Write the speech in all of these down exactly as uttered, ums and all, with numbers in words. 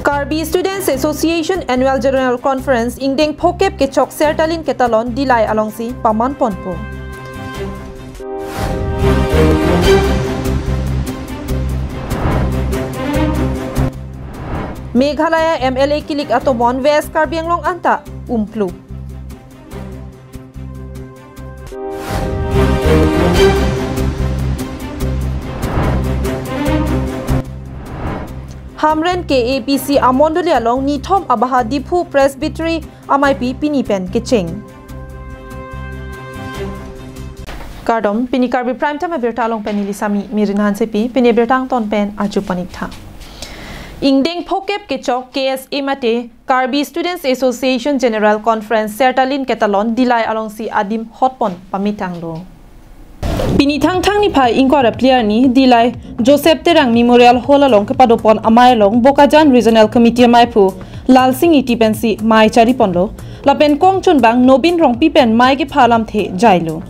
Karbi Students Association Annual General Conference ingdeng phokep kechok Sertalin Ketalon Dillai alongsi paman ponpo. Meghalaya M L A kilik atomon West Karbi Anglong anta umpluk. Hamren K A P C amondoli along nithom abaha Diphu Presbytery ameipi pini pen kecheng. Kardom, pini Karbi Prime Time abirta along pen neli Sami Mirin Hansepi, pini abirta angton pen arju pon ik tha. Ingdeng phokep kechok K S A mate Karbi Students Association General Conference Sertalin Ketalon Dillai alongsi adim hotpon pamitanglo. Pini Thangthang niphai ingkoi ra phli arni Dillai Joseph Terang Memorial Hall along kepadopon amei along Bokajan Regional Committee ameiphu Lalsing Ingti pensi mei chariponlo. Lapen kongchunbang Nobin Rongpi pen mei kepha alamthe jailo.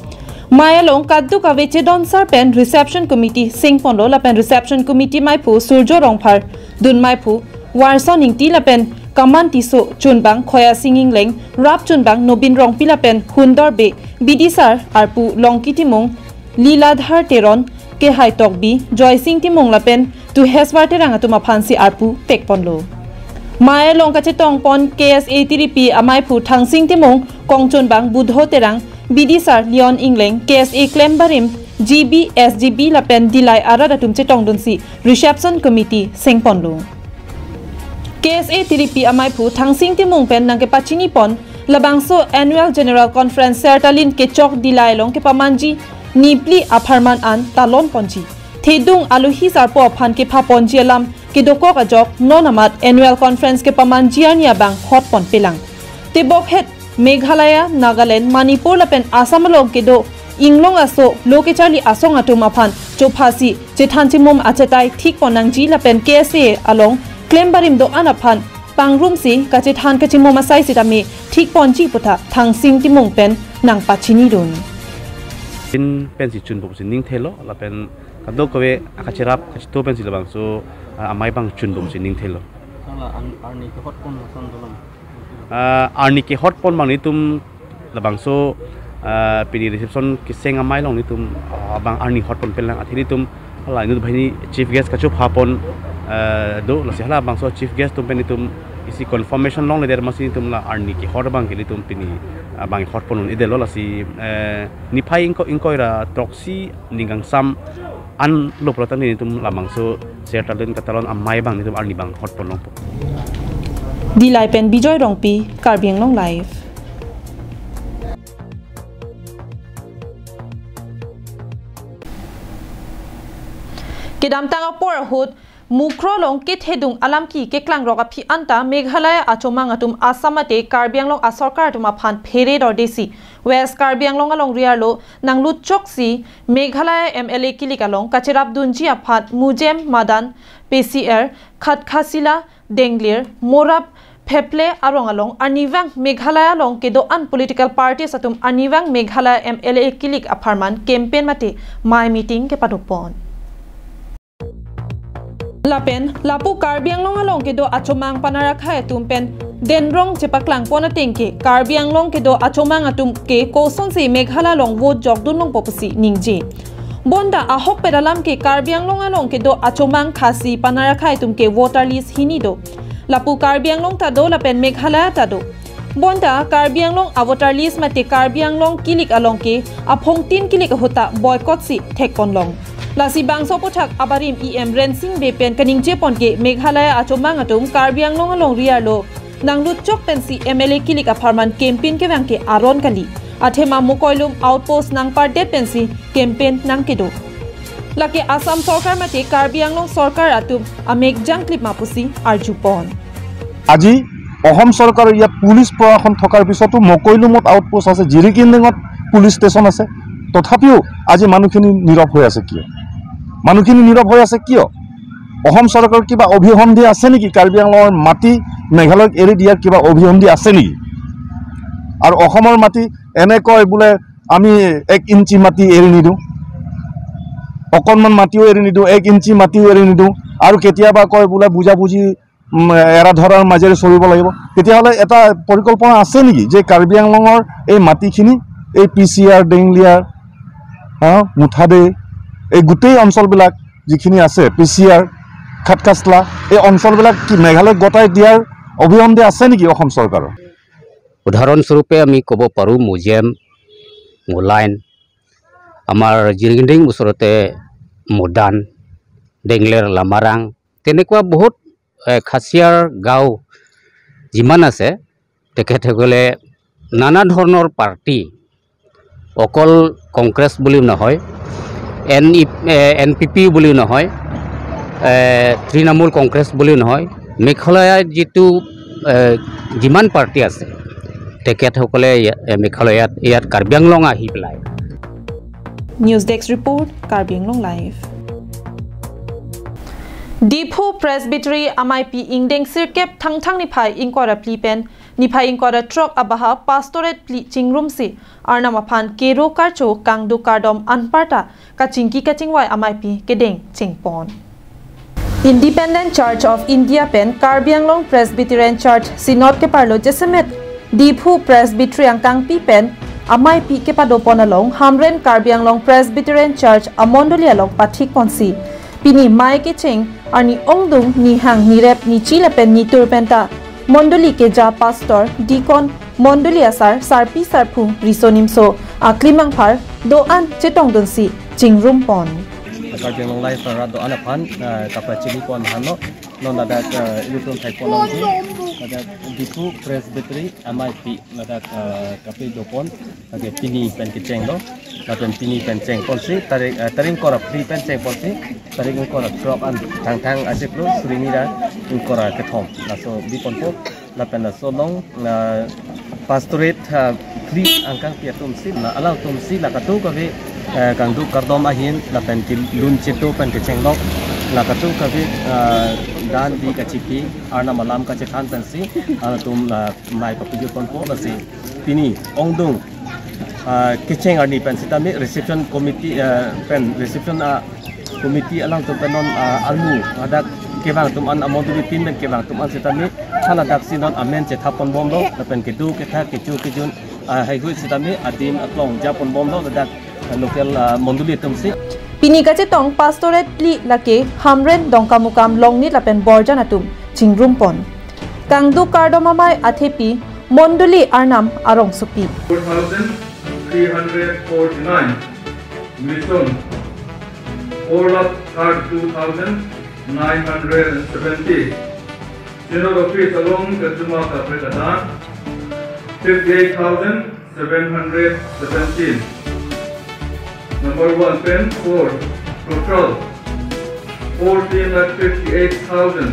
Mei along kadokave chedonsar pen reception committee sengponlo lapen reception committee meiphu Surjo Rongphar, dun meiphu Warson Ingti lapen kaman Tisso chunbang Khoyasing Ingleng, rap chunbang Nobin Rongpi lapen hundor bek bidisar arpu Longki Timung, Liladhar Teron, Kehai Tokbi, Joysing Timung lapen Tuheswar Terang atum aphansi arpu pekponlo. Mei along kachetongpon K S A tiripi ameiphu Thangsing Timung, kongchunbang Budho Terang, bidisar Leon Ingleng, K S A klembarim, G B, S G B lapen Dillai arat atum chetongdunsi reception committee sengponlo. K S A tiripi ameiphu Thangsing Timung pen nangkepachinipon labangso Annual General Conference Sertalin kechok Dillai along kepamanji niphli apharman an talonponji. Thedung alohi sarpo aphan kephaponji alam kedokok ajok non amat Annual Conference kepamanji arni abang hotponpelang. Tebokhet Meghalaya, Nagaland, Manipur lapen Assam along kedo inglong aso lo kecharli asong atum aphan chophasi chethan chimum achetai thikpon nangji lapen K S A along klembarim do-an aphan pangrumsi kachethan kachimum asai sitame thikponji puta Thangsing Timung pen nangpachinidun. Pin pensi chunbomsi ningthelo lapen kadokave akacherap kachito pensi labangso, ah, amei abang chunbomsi ningthelo. Sala an-, arni kehotpon lason dolang. Ah, arni kehotpon abang nelitum labangso, ah, pini reception keseng amei along nelitum, ah, abang arni hotponpelang, athe nelitum hala inut banghini chief guest kachophapon, ah, do, lasi halabangso chief guest atum pen nelitum isi confirmation longledet amatsi nelitum la arni kehot abang ke nelitum pini, ah, abang hotpon un-edetlo, lasi, eh, niphai ingko-, ingkoi ra throksi ning kangsam anlo pulote nelitum labangso Sertalin Ketalon amei abang nelitum arni abang hotpon longpo. Dillai pen Bijoy Rongpi, Karbi Anglong Live. Kedamtang apor ahut Mukroh along kethedung alamki keklangrok aphi anta Meghalaya achomang atum Assam mate Karbi Anglong asorkar atum aphan phere dordesi West Karbi Anglong alongri arlo nanglutchoksi Meghalaya M L A kilik along kacherapdunji aphan Mujem, Madan, P C R, Khatkhasila, Denglir, Morap, Pheple arong along arnivang Meghalaya along kedo-an political parties atum arnivang Meghalaya M L A kilik apharman campaign mate mei meeting kepadopon. Lapen lapu Karbi Anglong along kedo achomang panarakhai atum pen denrong chepaklangpon ateng ke Karbi Anglong kedo achomang atum ke kosonsi Meghalaya along vote jokdun longpo pusi ningje. Bonta ahokpet alam ke Karbi Anglong along kedo achomang Khasi panarakhai atum ke voter list hini do. Lapu Karbi Anglong ta do lapen Meghalaya ta do. Bonta Karbi Anglong avoter list mate Karbi Anglong kilik along ke aphongtin kilik ahut ta boycott si thekponlong. Lasi bangso aphuthak abarim E M Rensing Bey pen kaningjepon ke Meghalaya achomang atum Karbi Anglong alongri arlo nanglutchok pensi M L A kilik apharman campaign kevang ke aron kali. Athema Mokoilum outpost nangpardet pensi campaign nangkedo. Lake Assam sorkar mate Karbi Anglong sorkar atum amek jangklip ma pusi arjupon. আজি অসম চৰকাৰৰ ইয়াত পুলিচ প্ৰশাসন থকাৰ পিছতো মকৈলুমত আউটপোষ্ট আছে, জিৰিকিন্দিঙত police station আছে, তথাপিও আজি মানুহখিনি নীৰৱ হৈ আছে কিয়? মানুহখিনি নীৰৱ হৈ আছে কিয়? অসম চৰকাৰৰ কিবা অভিসন্ধি আছে নেকি? কাৰ্বি আংলঙৰ মাটি মেঘালয়ক এৰি দিয়াৰ কিবা অভিসন্ধি আছে নেকি? আৰু অসমৰ মাটি এনে কয় বোলে আমি এক ইঞ্চি মাটি এৰি নিদিওঁ। অকণমান মাটিও এৰি নিদিওঁ, এক ইঞ্চি মাটিও এৰি নিদিওঁ। আৰু কেতিয়াবা কয় বোলে বুজাবুজি, উম, এৰা ধৰাৰ মাজেৰে চলিব লাগিব। তেতিয়াহ'লে এটা পৰিকল্পনা আছে নেকি যে কাৰ্বি আংলঙৰ এই মাটিখিনি, এই পি চি আৰ, ডেংলিয়াৰ, হা, মুঠাদে, এই গোটেই অঞ্চলবিলাক যিখিনি আছে, পি চি আৰ, খাটকাছলা, এই অঞ্চলবিলাক কি মেঘালয়ক গতাই দিয়াৰ অবিহমদে আছে নেকি অসম চৰকাৰৰ? উদাহৰণস্বৰূপে আমি ক'ব পাৰোঁ, মৌজেম, মোলাইন, আমাৰ জিৰিংডিং ওচৰতে মৌদান, ডেংলেৰ লামাৰাং, তেনেকুৱা বহুত, এ, খাচিয়াৰ গাঁও যিমান আছে, তেখেতসকলে নানা ধৰণৰ পাৰ্টি, অকল কংগ্ৰেছ বুলিও নহয়, এন ই, এ, এন পি পি বুলিও নহয়, এ, তৃণমূল কংগ্ৰেছ বুলিও নহয়, মেঘালয়ত যিটো, এ, যিমান পাৰ্টি আছে, তেখেতসকলে ইয়া-, এ, মেঘালয়ত, ইয়াত কাৰ্বি আংলং আহি পেলাই। News Desk Report, Karbi Anglong Live. Diphu Presbytery amaipi ingdeng sirkep Thangthang niphai ingkoi ra phli pen niphai ingkoi ra throk abaha pastorate phli chingrumsi Arnam aphan kero karcho kangduk kardom anparta kachingki kachingvai amaipi kedeng chengpon. Independent Church of India pen Karbi Anglong Presbyterian Church Synod keparlo jasemet Diphu Presbytery angkangpi pen amaipi kepadopon along Hamren Karbi Anglong Presbyterian Church amondoli along pathikponsi pini mei kecheng arni ongdung nihang nirep nichi lapen nitur penta mondoli keja pastor, deacon, mondoli asar, sarpi sarpo, riso nimso aklimang phar do-an chetongdunsi chingrumpon. Karbi Anglong Live arat do-an aphan, eh, kapachini pon hano, non ladak, eh, ilitum thai pon nangji, ladak Diphu Presbytery amaipi ladak, eh, kapadopon, lake pini pen kechenglo, lapen pini pen chengponsi, tarik, eh, tarik ingkoi ra phli pen chengponsi, tarik ingkoi ra throk an Thangthang achiklo, suri ni ra ingkoi ra kethom. Laso biponpo, lapen laso along, eh, pastorate, eh, phli angkangpi atumsi, la alangtumsi, la kadokave, eh, kangduk kardom ahin, lapen kelun cheto pen kechenglok, la kadokave, eh, dan di kachipi, Arnam alam kachethan pensi, alangtum, eh, mei papajutponpo lasi pini ongdung, ah, kecheng arni pen sitame reception committee, ah, pen reception, ah, committee alangtum pen non, ah, almu hadak kevang atum an, amondoli tin pen kevang atum an sitame haladak si non amen chethapponbomlo, lapen kedo ketha kecho kejun, ah, heihui sitame adim aklong japonbomlo ladak local, ah, mondoli atumsi. Pini kachetong pastorate phli lake Hamren, Dongkamukam, Longnit lapen Borjan atum chingrumpon. Kangduk kardom amei athepi mondoli Arnam arongsopi. Four thousand three hundred forty-nine. Mission, four lakh thirty-two thousand nine hundred and seventy. Synod office along kachoma kaprek adan, fifty-eight thousand seven hundred seventeen. Number one pen four, total fourteen lakh fifty-eight thousand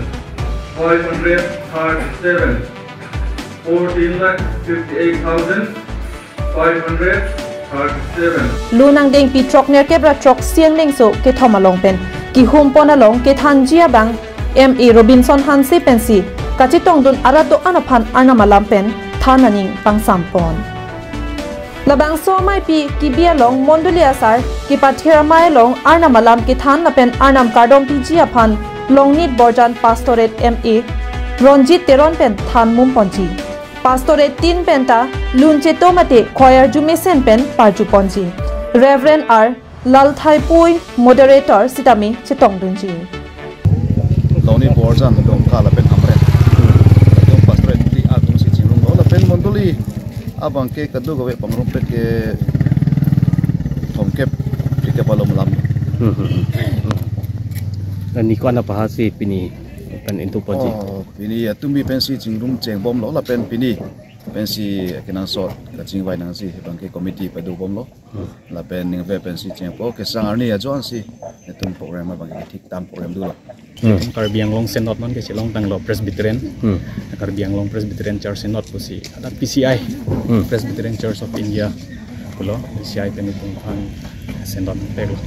five hundred thirty-seven. Fourteen lakh fifty-eight thousand five hundred thirty-seven. Lun angdengpi throk nerkep ra throk sianglengso kethom along pen kehumpon along kethanji abang M A Robinson Hanse pensi kachetongdun arat do-an aphan Arnam alam pen than aning pangsampon. Labangso ameipi kebi along mondoli asar kepathir amei along Arnam alam kethan lapen Arnam kardompiji aphan Longnit Borjan Pastorate M A Ronjit Teron pen than mumponji. Pastorate tin penta lun cheto mate choir arju mesen pen parjuponji. Reverend R Lalthaipui moderator sitame chetongdunji. Longnit Borjan Dongka lapen Hamren. Dong pastorate phli atumsi chingrumlo lapen mondoli abang ke kadokave pangrumpet ke thomkep phlikep along alam. Hmm, hmm, hmm. Hmm. Dan ni ko-an apahasi pini pen intuponji? Oh, pini atum bi pensi chingrum chengbomlo lapen pini pensi kenangsot kachingvai nangji abang ke committee padobomlo. Hmm. Lapen ningve pensi chengpo, kesang arni ajoinesi netum program abang ke thik tam program dolo. Hmm. Karbi Anglong Synod non ke chelongtanglo Presbyterian. Hmm. Karbi Anglong Presbyterian Church Synod pusi ada P C I, Hmm. Presbyterian Church of India pulo, P C I pen itum aphan Synod peklo.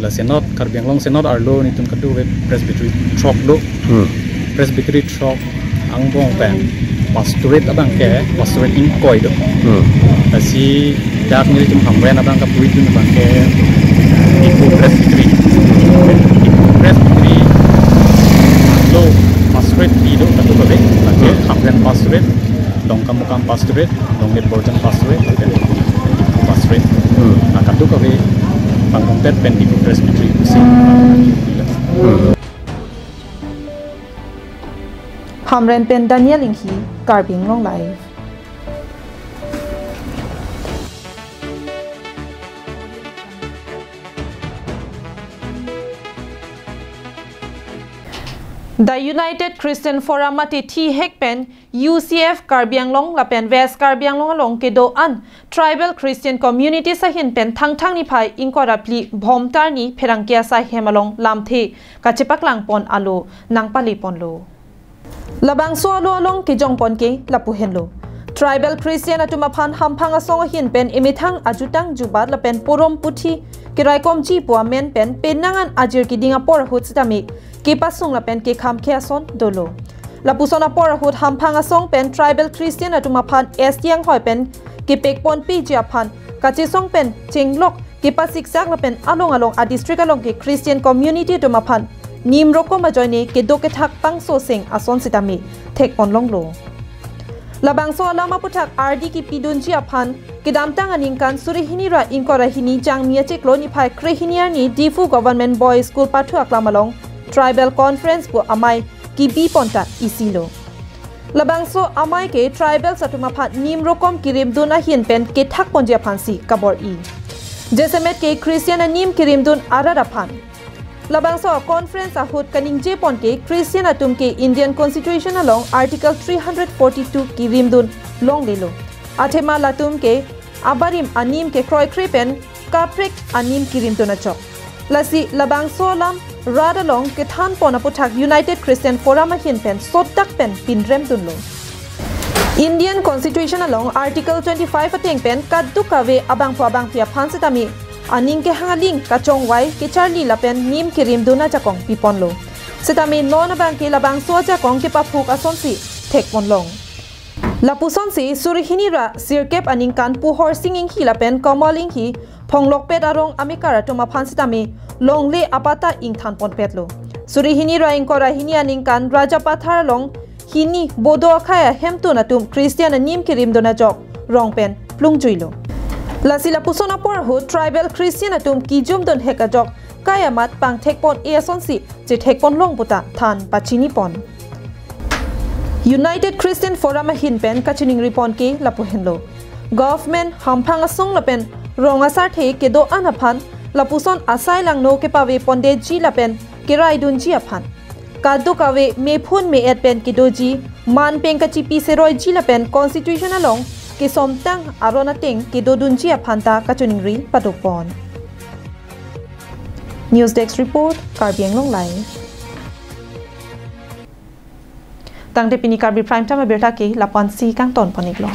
La Synod, Karbi Anglong Synod arlo netum kadokave Presbytery throk do. Hmm. Presbytery throk angbong pen pastorate abang ke pastorate ingkoi do. Hmm. Lasi dak nelitum Hamren abang kapuitun abang ke Diphu Presbytery. Presbytery lo pastorate pi do kadokave, lake Hamren Pastorate, Dongkamukam Pastorate, Longnit Borjan Pastorate, lapen Pastorate. Hmm. Kadokave pangrumpet pen Diphu Presbytery pusi. Hmm. Hamren pen Daniel Inghi, Karbi Anglong Live. The United Christian Forum mate thihek pen U C F Karbi Anglong lapen West Karbi Anglong along kedo-an Tribal Christian Communities ahin pen Thangthang niphai ingkoi ra phli Bhomtar ni pherangke asai hem along lamthe kachepaklang pon alo nangpale ponlo. Labangso alo along kejong pon ke lapu henlo. Tribal Christian atum aphan Hamphang Asong ahin pen emethang ajutang jubat lapen porom puthi keraikomji pu amen pen penang an ajir keding apor ahut sitame kepasung lapen kekhamkhe ason dolo. Lapuson apor ahut Hamphang Asong pen Tribal Christian atum aphan S T anghoi pen kepek ponpiji aphan kachesong pen chenglok kepasiksak lapen along along a district along ke Christian community atum aphan nim rokom ajoine kedo kethak pangso seng ason sitame thek pon longlo. Labangso alam aputhak ardi kepidunji aphan kedamtang aningkan suri hini ra ingkoi ra hini Jangmi achiklo niphai krehini arni Diphu Government Boys School pathu aklam along Tribal Conference pu amei kebi pon ta isilo. Labangso amei ke tribals atum aphan nim rokom kerimdun ahin pen kethak ponji aphansi kabor-i. Jasemet ke Christian anim kerimdun arat aphan. Labangso conference ahut kaningje pon ke Christian atum ke Indian Constitution along Article three hundred forty-two kerimdun longlelo. Athema latum ke abarim anim kekroikre pen kaprek anim kerimdun ajok. Lasi labangso alam rat along kethan pon aputhak United Christian Forum ahin pen sodak pen pinrem dunlo. Indian Constitution along Article twenty-five ateng pen kadokave abangphu abangphi aphan sitame aning kehang aling kachongvai kecharli lapen nim kerimdun ajakong piponlo. Sitame non abang ke labangso ajakong kepaphuk asonsi thek pon long. Lapusonsi suri hini ra sirkep aningkan Puhorsing Inghi lapen Kamal Inghi Phonglokpet arong amekar atum aphan sitame longle apatta ingthan ponpetlo. Suri hini ra ingkoi ra hini aningkan Rajapathar along hini Bodo akhei ahemtun atum Christian anim kerimdun ajok rong pen plungjuilo. Lasi lapuson apor ahut tribal Christian atum kejumdun hek ajok kai amat pangthek pon-e asonsi chethek pon long puta than pachini pon. United Christian Forum ahin pen kachiningri pon ke lapu henlo. Government, Hamphang Asong lapen rong asarthe kedo-an aphan lapuson asai langno kepave pondetji lapen keraidunji aphan, kadokave mephun me-et pen kedoji, man pen kachipi seroiji lapen Constitution along kesomtang aron ateng kedodunji aphan ta kachiningri padopon. News Desk Report, Karbi Anglong Live. Tangte pini Karbi Prime Time abirta ke lapu-ansi kangton pon-iklo.